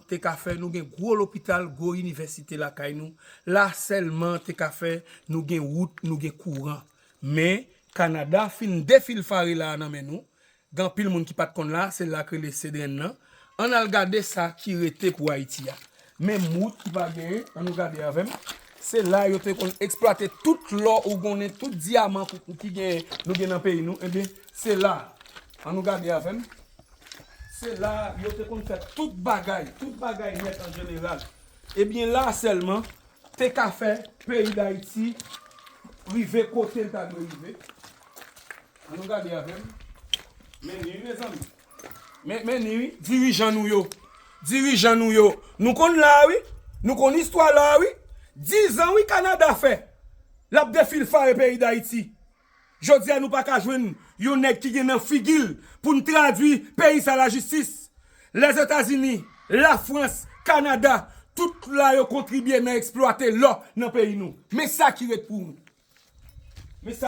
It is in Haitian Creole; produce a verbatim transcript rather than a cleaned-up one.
te ka fè nou gen gwo lopital, gwo inivèsite lakay nou. La sèlman te ka fè nou gen wout, nou gen kouran. Men, Kanada fin defilfare la a nan men nou. Gen anpil moun ki pa t konn la, se la k rele Sedrèn nan. Ann al gade sa ki rete pou Ayiti a. Menm wout ki pa genyen, ann nou gade avè m. Se la yo te konn eksplwate tout lò ou konnen, tout dyaman ki gen, nou gen nan peyi nou. Ebyen, se la. Ann nou gade avè m. Se la yo te konn fè tout bagay, tout bagay nèt an jeneral. Ebyen, la sèlman, te ka fè peyi Dayiti rive kote l ta dwe rive. Ann nou gade avè m. Men ni wi, mezanmi. Men, men ni wi, dirijan nou yo. Dirijan nou yo. Nou konn la a wi. Nou konn istwa la a wi. Dizan wi Kanada fè. L ap defilfare peyi Dayiti. Jodi a nou pa ka jwenn yon nèg ki gen nan figi l pou n tradui peyi sa lajistis. Lèzetazini, Lafrans, Kanada, tout la yo kontribye nan eksplwate lò nan peyi nou. Men sa ki ret pou nou.